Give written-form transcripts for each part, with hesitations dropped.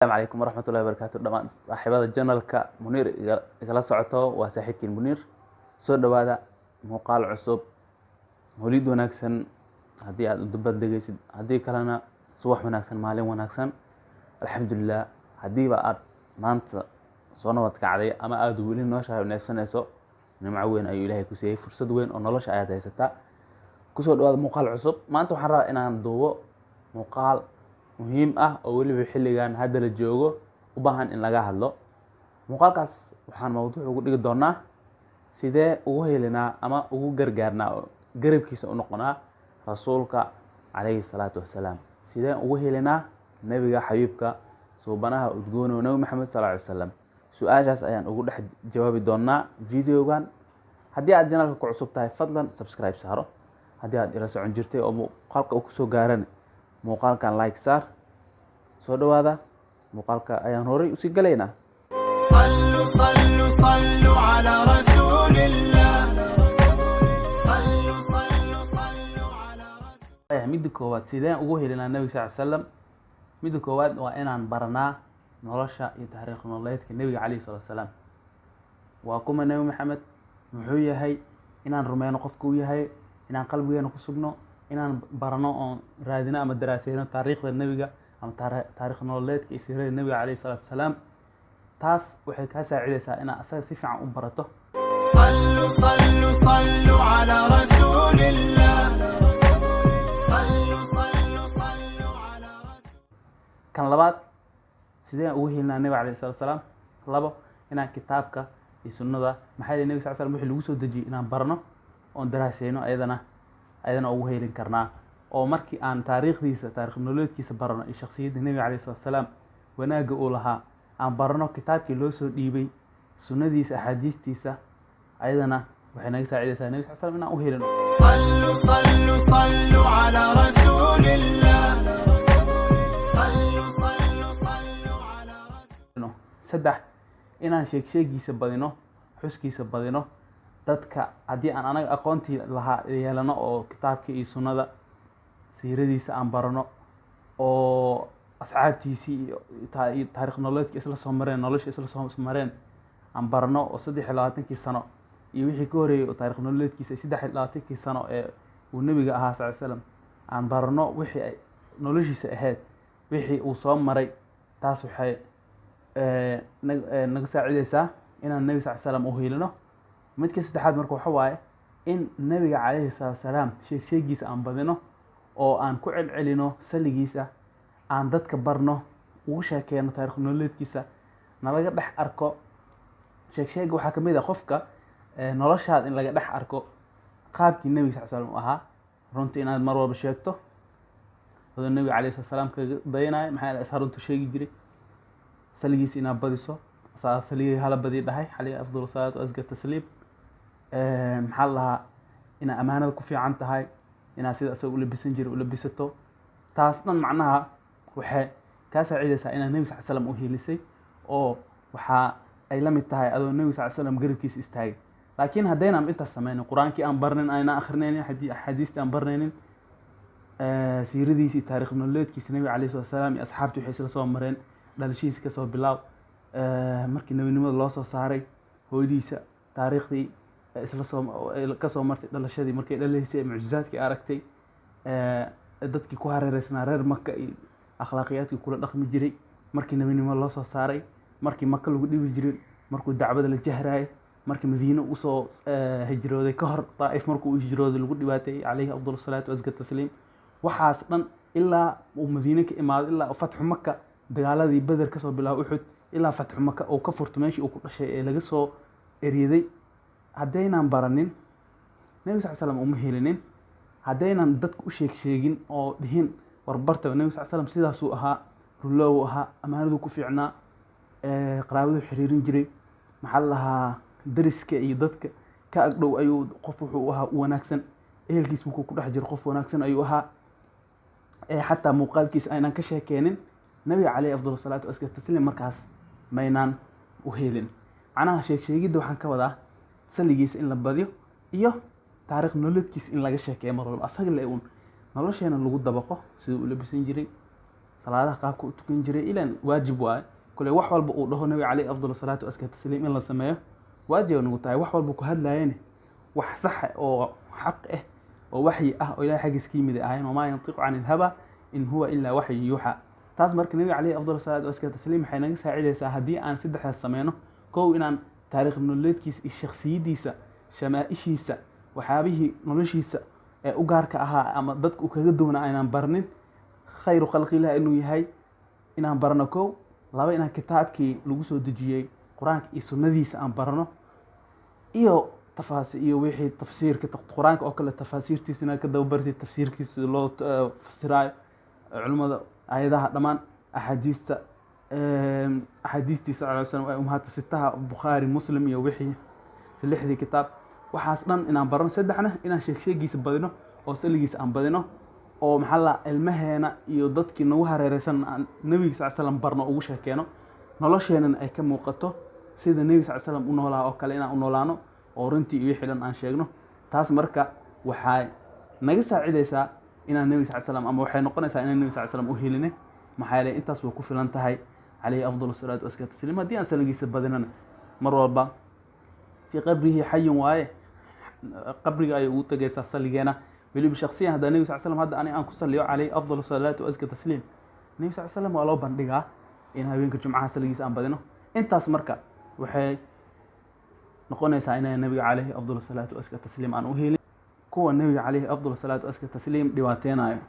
Calaykum waraxmatullahi wabarakaatu. Dhammaan saaxiibada channelka Muniir igala socoto, waa saaxiibkiin Muniir. Soo dhowaada muuqaal cusub. Mawlid wanaagsan haddii aad u degeysid, haddii kalena subax wanaagsan, maalin wanaagsan. Alxamdulilah, haddiiba aad maanta soo nabad kacday ama aada weli nolosha neefsanayso, nimco weyn ayuu Ilaahay ku siiyey, fursad weyn oo nolosha ayaad haysataa. Kusoo dhawaada muuqaal cusub. Maanta waxaan rabaa inaan duubo muuqaal muhiim ah oo weliba xilligan hadda la joogo u baahan in laga hadlo. Muuqaalkaas waxaan mawduuc ugu dhigi doonaa: sidee ugu helinaa ama ugu gargaarnaa oo garabkiisa u noqonaa Rasuulka calayhi salaatu wassalaam? Sidee ugu helinaa Nebiga xabiibka, suubanaha udgoonow, Nebi Maxamed sal ly salam? Su-aashaas ayaan ugu dhex jawaabi doonaa videogan. Haddii aad channelka ku cusub tahay, fadlan subscribe saaro. Haddii aad ila socon jirtay oo muuqaalka uu kusoo gaaran, muuqaalkan like saar. Soo dhowaada, muuqaalka ayaan horay usii galaynaa. صلوا صلوا صلوا على رسول الله، صلوا صلوا صلوا على رسول Midda koowaad, sideen ugu helinaa Nebiga sal slam? Midda koowaad waa inaan baranaa nolosha iyo taariikh nololeedka Nebiga calayhi salatu wasalaam. Waa kuma Nebi Maxamed? Muxuu yahay? Inaan rumeyno qofka uu yahay, inaan qalbigeena ku sugno, inaan barano oon raadino ama daraaseyno taariikhda Nebiga ama taariikh nololeedka iyo siirada Nebiga calayhi salaatu wasalaam. Taas waxay kaa saacideysaa inaad asaga si fiican u barato. صلوا صلوا صلوا على رسول الله، صلوا صلوا صلوا على رسول Kan labaad, sideen ugu helinaa Nebiga calayhi salatu wasalaam? Labo, inaan kitaabka iyo sunnada, maxaa yeelay Nebiga sal slam wixii lagu soo dejiyey, inaan barno oon daraaseyno, ayadana ugu helin karnaa. Oo markii aan taariikhdiisa, taarikh nololeedkiisa barano iyo shakhsiyadda Nebiga calayhi salatu wasalaam, wanaagga uu lahaa aan barano, kitaabkii loo soo dhiibay, sunnadiisa, axaadiistiisa, ayadana waxay naga saacidaysaa Nebi sal slam inaan u helino. صلوا صلوا صلوا على رسول الله، صلوا صلوا صلوا على رسول Saddex, inaan sheeg sheegiisa badino, xuskiisa badino. Dadka haddii aan anaga aqoontii lahaa yeelano oo kitaabkii iyo sunnada, siiradiisa aan barano oo asxaabtiisii iyo taarikh nololeedkii isla soo mareen, nolosha isla soo mareen aan barano, oo 23-kii sano iyo wixii ka horreeyey oo taarikh nololeedkiisa, 23-kii sano ee uu Nebiga ahaa sal slam aan barano, wixii ay noloshiisa ahayd, wixii uu soo maray, taas waxay naga saacideysaa inaan Nebi sal slam u hiilino. Midka saddexaad marka waxa waaye in Nebiga calayhi salaatu wasalaam sheeg sheegiisa aan badino oo aan ku celcelino saligiisa, aan dadka barno, ugu sheekeyno taarikh nololeedkiisa, nalaga dhex arko. Sheeg sheega waxaa kamid ah qofka noloshaada in laga dhex arko qaabkii Nebiga sal slam u ahaa. Runtii inaad mar walba sheegto adoo Nebiga calayhi salatu wasalaam kaga dayanayo, maxaa yeelay isaa runta sheegi jiray. Saligiisa inaad badiso, saa saligii hala badiy dhahay calayhi afdal salaatu asga tasliim. Maxaa la dhahaa, inaad amaanada ku fiican tahay, inaad sida asaga u labisan jiray u labisato, taas dhan macnaha waxay kaa saacidaysaa inaad Nebi sal slam u hiilisay, oo waxaa ay la mid tahay adoo Nebi sal slam garabkiisa istaagay. Laakiin haddaynaan intaas sameynin, Qur-aankii aan barnin, aynaan akrinaynin, axaadiistii aan barnaynin, siiradiisi iyo taarikh nololeedkiisa Nebiga calayhi salatu wasalaam iyo asxaabtii waxay isla soo mareen, dhalashihiisa kasoo bilaab, markii nebinimada loo soo saaray, hooyadiisa taariikhdii isla soo kasoo martay, dhalashadii markay dhalaysay, mucjizaadkii aragtay, dadkii ku hareereysnaa reer Maka iyo akhlaaqiyaadkii kula dhaqmi jiray markii nebinimo loo soo saaray, markii Maka lagu dhibi jiray, markuu dacwada la jahraayay, markii Madiine usoo hijrooday, ka hor Daa'if markuu u hijrooday lagu dhibaateeyey calayhi afdal salaatu wasga tasliim, waxaas dhan ilaa uu Madiine ka imaado, ilaa fatxu Maka, dagaaladii Beder kasoo bilaabo, Uxud, ilaa fatxu Maka uu ka furto meeshii uu ku dhashay ee laga soo eryaday, haddaynaan baranin, Nebi sal slam uma helinin. Haddaynan dadka u sheeg sheegin oo dhihin, "Warbarta, Nebi sal slam sidaasuu ahaa, rullowuu ahaa, amaanaduu ku fiicnaa, qaraabaduu xiriirin jiray, maxaa la lahaa, dariska iyo dadka ka agdhow ayuu qof wuxuu ahaa u wanaagsan, ehelkiis markuu ku dhex jiro qof wanaagsan ayuu ahaa," ee xataa muuqaalkiisa aynaan ka sheekeenin Nabiga caleyhi afdal salaatu waska tasliim, markaas maynaan u helin. Macnaha sheeg sheegidda waxaan ka wadaa saligiisa in la badiyo iyo taariikh nololeedkiisa in laga sheekeeyo mar walba, asaga le uun nolosheena lagu dabaqo, siduu u labisan jiray. Salaadaha qaabka u tukan jiray, ilan waajib waaye. Kule wax walba uu dhaho nabiga caleyhi afdal salaatu waska tasliim in la sameeyo waajib nagu tahay. Wax walba ku hadlayana wax sax ah oo xaq ah oo waxyi ah oo Ilahay xaggiis ka yimid ay ahayn. Wamaa yantiqu cani ilhawa in huwa ilaa waxyu yuuxa. Taas marka nabiga caleyhi afdal salaatu waska tasliim waxay naga saacidaysaa haddii aan saddexdaas sameyno: kow, inaan taariikh nololeedkiisa iyo shakhsiyadiisa, shamaaishiisa, waxyaabihii noloshiisa ee u gaarka ahaa ama dadka uu kaga duwanaa aynaan barnin, khayru khalqilah inuu yahay inaan barno, kow. Laba, inaan kitaabkii lagu soo dejiyey, Qur-aanka iyo sunnadiisa, aan barno, iyo tafaasi iyo wixii tafsiirka Qur-aanka oo kale, tafaasiirtiisa inaad ka dababartid, tafsiirkiisa sida loo fasiraayo culimmada, aayadaha dhammaan, axaadiista, axaadiistiisa sal ly slam ee umahaatu sitaha, Bukhaari, Muslim iyo wixii lixdii kitaab, waxaas dhan inaan barno. Saddexna, inaan sheeg sheegiisa badino oo saligiisa aan badino, oo maxaa la ilmaheena iyo dadkii nagu hareereysan aan nabiga sal slam barno, ugu sheekeeno, nolosheenana ay ka muuqato sida nebiga sal slam u noolaa oo kale inaan u noolaano, oo runtii iyo wixii dhan aan sheegno. Taas marka waxay naga saacidaysaa inaan nebiga sal slam, ama waxay noqonaysaa inaan nebiga sal slam u helinay. Maxaa yeelay intaas way ku filan tahay calayhi afdal salaatu waska tasliim. Haddii aan saligiisa badinana, mar walba fii qabrihi xayun waaye, qabriga ayay ugu tegaysaa saligeena. Weliba shaksiyan haddaa nebi sal slam hadda ani aan ku saliyo calayhi afdal salaatu waska tasliim, nebi sal slam waa loo bandhigaa in habeenka Jumcaha saligiisa aan badino. Intaas marka waxay noqonaysaa inay nabiga calayhi afdal salaatu waska tasliim aan u helin. Kuwa nabiga calayhi afdal salaatu waska tasliim dhibaateynayo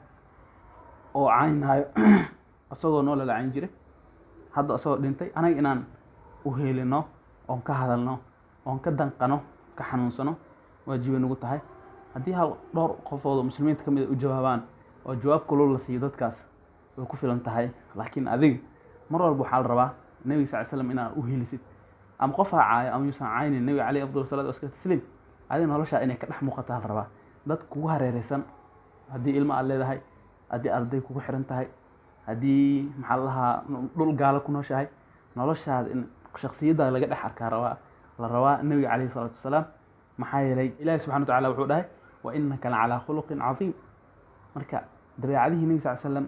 oo caynaayo, isagoo noola la cayn jiray, hadda isagoo dhintay anaga inaan u helino oon ka hadalno oon ka danqano, ka xanuunsano, waajibay nagu tahay. Haddii hal dhowr qofood oo muslimiinta ka mid a u jawaabaan oo jawaab kulul la siiyo dadkaas, way ku filan tahay. Laakiin adiga mar walba waxaa la rabaa nebiga sal slam inaad u helisid, ama qof ha caayo ama yuusan caynin nebiga caleyhi afdal salaatu waska tasliim, adiga noloshaa inay ka dhex muuqataa la rabaa. Dad kugu hareereysan, haddii ilmo aad leedahay, haddii arday kugu xiran tahay, haddii maxaa la dhahaa dhul gaalo ku nooshahay, noloshaada in shakhsiyaddaada laga dhex arkaa rabaa la rabaa nebiga caleyhi salaatu wasalaam. Maxaa yeelay Ilahi subxana wa tacala wuxuu dhahay: "Wa innaka la calaa khuluqin cadiim." Marka dabeecadihii nebiga sal slam,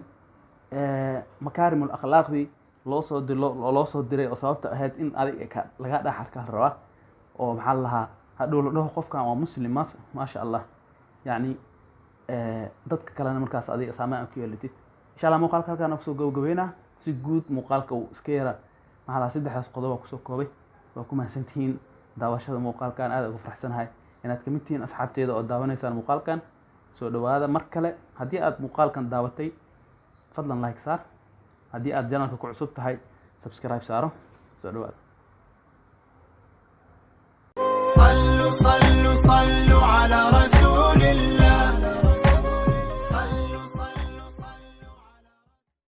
makaarim akhlaaqdii loo soo dilo, loo soo diray oo sababta ahayd in adig laga dhex arkaa la rabaa, oo maxaa la lahaa hadhow la dhaho qofkan waa muslim, maasha Allah. Yacni dadka kalena markaas adiga saameyn aad ku yeelatid. Insha Allah muuqaalka halkaan kusoo gabagabeynaa. Si guud muuqaalka uu iska yara maxaa lahaa saddexdaas qodob aa kusoo koobay. Waa ku mahadsantihiin daawashada muuqaalkan. Aad ugu faraxsanahay inaad kamid tihiin asxaabteeda oo daawanaysaan muuqaalkan. Soo dhawaada mar kale. Haddii aad muuqaalkan daawatay, fadlan like saar. Haddii aad channelka ku cusub tahay, subscribe saaro. Soo dhawaada.